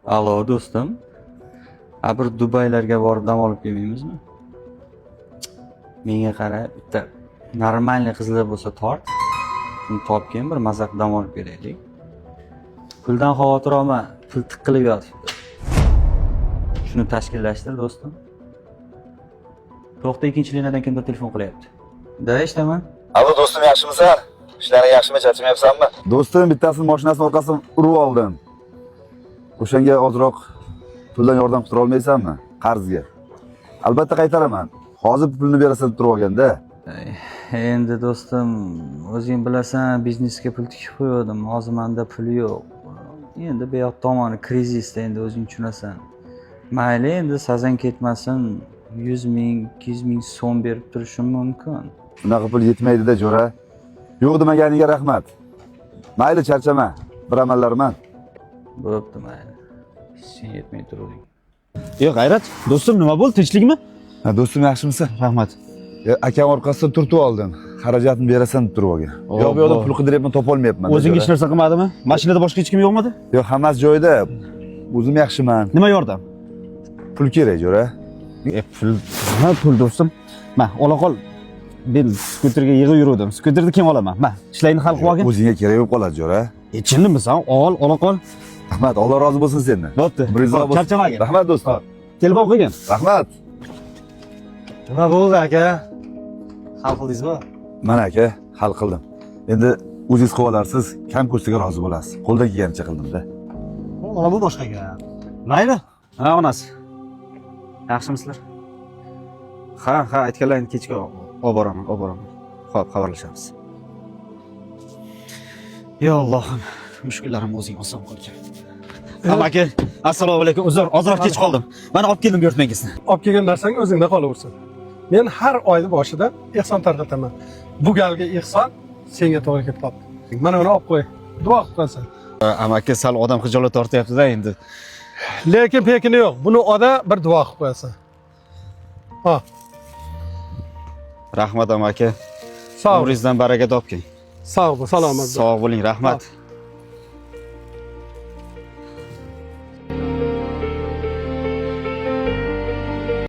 Alo, do'stim. A bir Dubaylarga borib dam olib kelmaymizmi? Menga qara, bitta нормальный qizlar bo'lsa tort. Shuni topgin, bir maza qilib dam olib kelaylik. Puldan xavotir olma, pul tiqilib yotibdi. Shuni tashkillashtir, do'stim. To'xta, ikkinchi liniyadan kimdir telefon qilyapti. Да, eshitaman. Alo do'stim, yaxshimisan? Ishlaring yaxshimi, charchamayapsanmi? Do'stim, bittasini mashinasini orqasidan urib oldim. O'shanga ozroq puldan yordam qilib olmaysanmi? Qarzga. Albatta qaytaraman. Hozir pulni berasan deb turib olganda. Endi do'stim, o'zing bilasan, biznesga pul tikib qo'ygandim. Hozir menda pul yo'q. Endi bu yoq tomoni krizisda, endi o'zing tushunasan. Mayli, endi sazan ketmasin, 100 ming, 200 ming so'm berib turishim mumkin. Bunaqa pul yetmaydi-da, jo'ra. Yo'q demaganiga rahmat. Mayli, charchama. Bir amallarman. Bo'pti, mayli. Sen yetmay turuvding. Yo'q, G'ayrat, do'stim, nima bo'ldi? Tinchlikmi? Ha, do'stim, yaxshimisan? Rahmat. Ya, akam orqasidan turtib oldim. Xarajatni berasan deb turib olgan. Yo'q, bu yoqda pul qidiryapman, topolmayapman. O'zingga hech narsa qilmadimi? Mashinada boshqa hech kim yo'qmidi? Yo'q, hammasi joyida. O'zim yaxshiman. Nima yordam? Pul kerak, jo'ra. E, pul, nima pul, do'stim? Ma, ola qol. Men skuterga yig'ib yuruvdim. Skuterni kim olaman? Ma, ishlaringni hal qilib olgin. O'zingga kerak bo'lib qoladi, jo'ra. E, jinnimisan? Ol, ola qol. Rahmat, Alloh rozi bo'lsin sendan. Bo'pti. Umringiz uzoq bo'lsin. Charchamagin. Rahmat, do'stim. Telefon qilgin. Rahmat. Nima bo'ldi, aka? Hal qildingizmi? Mana aka, hal qildim. Endi o'zingiz qilib olarsiz, kam ko'stiga rozi bo'lasiz. Qo'ldan kelganicha qildim-da. Mana bu boshqa gap. Mayli. Ha, onasi. Yaxshimisizlar? Ha, ha, aytganlaringni kechga olib boraman, olib boraman. Xo'p, xabarlashamiz. Yo Allohim, mushkullarimni o'zing oson qilgin. Amaki, assalomu alaykum. Uzr, ozroq kech qoldim. Mana olib keldim buyurtmangizni. Olib kelgan narsang o'zingda qolaversin. Men har oyni boshida ehson tarqataman. Bu galgi ehson senga to'g'ri kelib qoldi. Mana buni olib qo'y. Duo qilib qolsin. Amaki, sal odam xijolat tortyapti-da endi. Lekin pekini yo'q. Buni oda bir duo qilib qo'yasan. Ha, Rahmat, amaki. sog'. Umringizdan baraka toping. Sog' bo'l, salomat bo'l. Sog' bo'ling, rahmat.